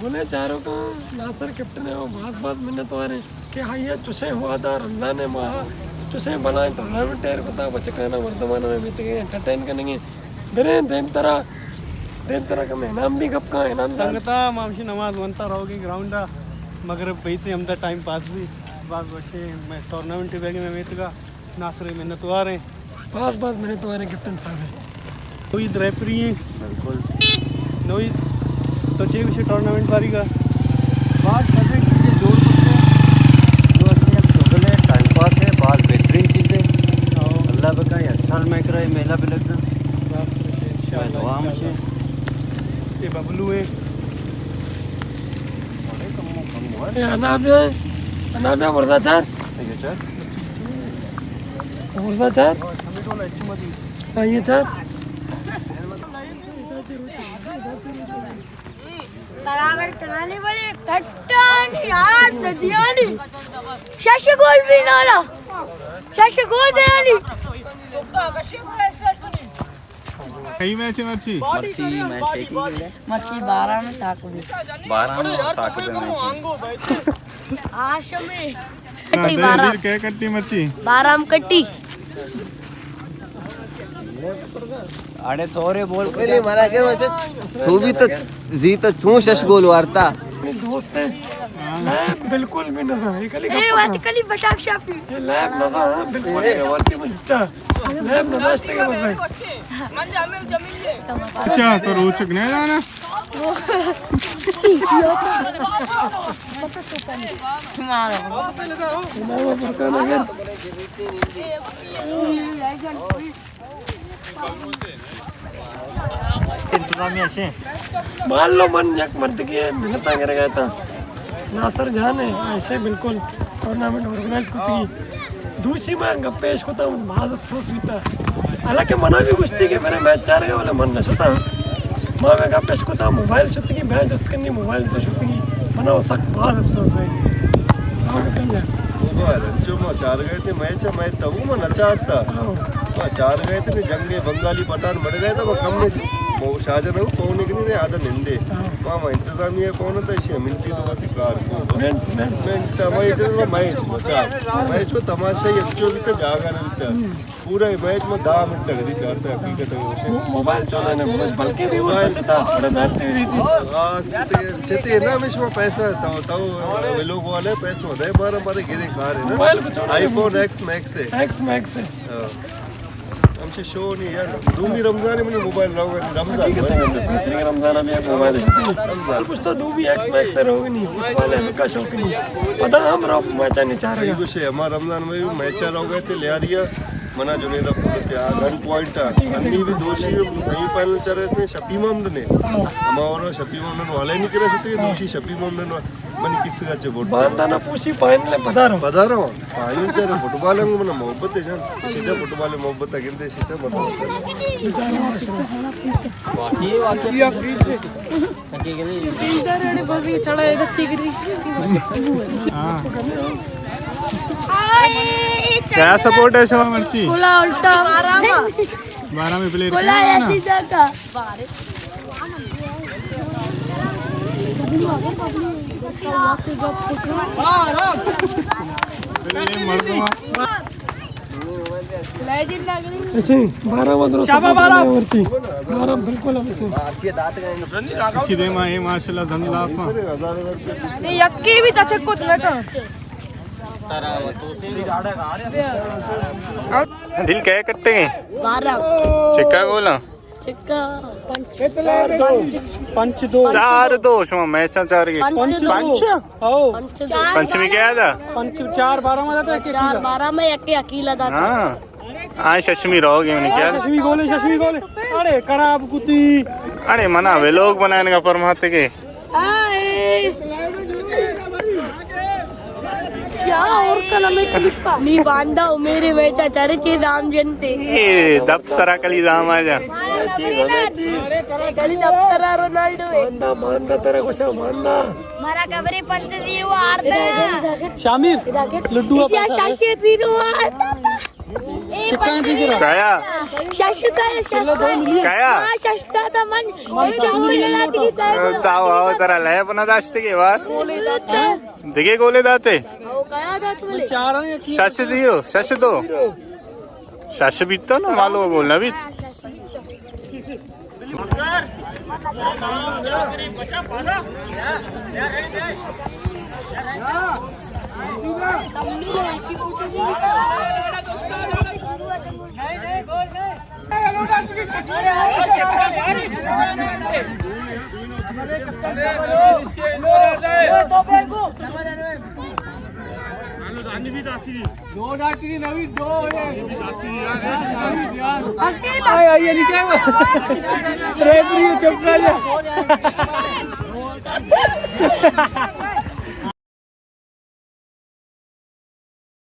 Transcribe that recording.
گلیں چاروکاں، ناصر کیپٹن ءِ باز باز منت واریں کہ آئی ءَ چشیں وھد ءَ رمضان ءِ ماہ ءَ چشیں بلاہیں ٹورنامنٹ ایر کتگ، بچکاناں مردماناں ہمے میتگ ءَ انٹرٹین کنگ ءَ۔ بریں دیمترا، دیمترا کمے انعام دی گپ کاں، انعام جان۔ سنگتاں، ما ہمشی نماز ونتا روگیں گراؤنڈ ءَ، مغرب بیت، ہمدا ٹائم پاس بی، باز وشیں مئے ٹورنامنٹ بیگیں مئے میتگ ءَ۔ ناصر ءِ منت وار ایں۔ باز باز منت وار ایں کیپٹن صاحب ءِ۔ نوید ریفری ایں۔ بالکل۔ نوید، تو چے گوشے ٹورنامنٹ باری کا؟ باز مزے کی چیز جوڑ کرتے ہیں۔ جو اصلی ہم شغل ہے، ٹائم پاس ہے، باز بہترین چیز ہے۔ ہاں۔ اللہ بکا یہ ہر سال میں کرا یہ میلہ بھی لگنا۔ باز خوش ہے، انشاءاللہ، میں دعا میں انشاءاللہ۔ یہ ببلو ہے۔ اے انابیا، انابیا مرزا چار۔ ٹھیک ہے چار۔ مرزا چار۔ ہاں، یہ چار۔ برابر کنانی بڑی کٹانی یار ندیانی۔ شش گول بھی نالا۔ شش گول دیانی۔ کئی میچ ہے مرچی؟ مرچی میچ کئی کئی ہے؟ مرچی بارہ میں ساکو بھی۔ بارہ میں ساکو بھی میچ ہے۔ آشمی۔ نہ، کٹی دے، بارہ۔ دل کے کٹی مرچی؟ بارہ میں کٹی۔ اڑے سورے بول۔ پہلے مارا کے وجہ سوبی تو زی تو چون شش گول وارتا۔ دوست ہے۔ میں بالکل بھی نہ تھا۔ یہ کلی اے گپا وقت تھا۔ کلی بٹاک شاپی۔ یہ لیب نہ تھا، بالکل یہ ورتی مجھتا۔ لیب نہ داشتے کے بدلے۔ اچھا، تو روچک نہیں جانا؟ تمہارا۔ انتظامیہ سے۔ مان لو من یک مردگے منتاں گرگ ءَ اتاں۔ ناصر جان ءَ ایسے بالکل ٹورنامنٹ آرگنائز کتگی۔ دوشی ما گپ پیش کتا، من باز افسوس بیتا۔ حالانکہ منا بھی گوشتی کہ میرے میچ چارگا، بلے من نہ شتا۔ ما میں گپ پیش کتا، موبائل شتگی، میں جست کنی موبائل تو شتگی۔ منا وہ سک باز افسوس بھائی۔ موبائل جو ما چارگا تے میچ، میں تو ما نہ چارتا۔ ہاں۔ ما چارگا تے جنگ بنگالی پٹھان مڑ گئے تھا، وہ کم میں وہ شاہجہاں کو فون نہیں آدھا نندے۔ ہاں۔ ما، ما انتظامیہ فون تھا، اسی منٹی تو بات کار کو۔ Minute, minute. منٹ، ہماری ادھر وہ میچ بچا۔ میچ کو تماشا ہی اچھو بیتا، جاگا نہ بیتا۔ ہم۔ پورا میچ میں دہ منٹ لگ دی چارتا، حقیقت ہے وہ۔ مو-، موبائل چولا نے بلکہ بھی وہ موبائل۔ سچتا، بڑے دار تے دی تھی۔ ہاں، چتے، چتے نا، میں شما پیسہ تو، تو لوگ والے پیسہ ہوتا ہے، بارہ بارہ گرے کھا رہے نا۔ موبائل کو چولا آئی نے فون بولتے۔ ایکس میکس ہے۔ ایکس میکس ہے۔ ہاں۔ ہم سے شو نہیں یار۔ دومی رمضان ہے، مجھے موبائل لاؤ، رمضان۔ حقیقت ہے، دوسرے رمضان میں ایک موبائل ہے۔ رمضان۔ کچھ تو دومی ایکس میکس سے روگ نہیں، فٹبال ہے، ہم کا شوق نہیں۔ پتہ ہم روگ میچا نہیں چاہ رہے۔ صحیح کچھ ہے، ہمارا رمضان میں بھی میچا روگ ہے، تے لے آ رہی ہے۔ منا جنید اپو تے آ گن پوائنٹ آ۔ انی بھی دوشی سیمی فائنل چل رہے تھے، شپی مام نے۔ ہم اور شپی مام نے والے نہیں کرے سکتے، دوشی شپی مام نے۔ منی کس کا چے بوٹ۔ باندا نہ پوشی پائن لے پدارو۔ پدارو۔ پائن چے فٹبال ہے، منا محبت ہے جان۔ سیدھا فٹبال ہے، محبت ہے، گندے سیدھا محبت ہے۔ ادھر اڑے بزی چڑھا ہے، ادھر چگری۔ ہاں۔ کیا سپورٹ ہے شما مرچی؟ بولا الٹا۔ بارہ میں پلیئر بولا کیا ہے نا؟ ایسی جگہ۔ ایسے بارہ ودر شابا بارہ۔ ورتی۔ بارہ بالکل ہم ایسے۔ اسی دے ما اے ماشاءاللہ دھند لاپا۔ نے یکی بھی تچک کت نہ کن۔ دل کئے کٹے گئے؟ بارہ۔ چکا گولا؟ چکا پنچ۔ پنچ دو۔ چار دو، شما میچاں چار گئے۔ پنچ دو۔ پنچ؟ او۔ پنچ دو۔ پنچمی کیا تھا؟ پنچ چار بارہ میں تھا کہ چار بارہ میں یک اکیلا تھا۔ ہاں۔ آئیں ششمی رہو گے منی کیا؟ ششمی گولے، ششمی گولے۔ اڑے خراب کتی۔ اڑے منا ویلوگ بنائیں گا پرماتے کے۔ آئے۔ کیا اور کنا میں کلپا؟ نی باندا او میرے میچا چارے چے دام جنتے۔ اے دپ سرا کلی دام آ جا۔ کلی دپ سرا رونالڈو ہے۔ ماندا، ماندا ترا گوشا ماندا۔ مارا خبرے پنچ زیرو آر دے۔ شامیر، لڈو آ پیسہ دے۔ شاشے زیرو آر دے۔ چکاں دیگر؟ کیا؟ شش سال، شش سال۔ کیا؟ ہاں، شش سال تھا من۔ ایک گول لگاتی کی سر۔ تاو آو ترا لیب نہ داشت کے بار۔ دگہ گولے داتے؟ او کیا دات بولے؟ شش زیرو، شش دو۔ شش بیت تو نا، مالو گول نہ بیت۔ آئے، آئے، یہ نہیں کیا ہوا؟ ریفری چپ کر جا۔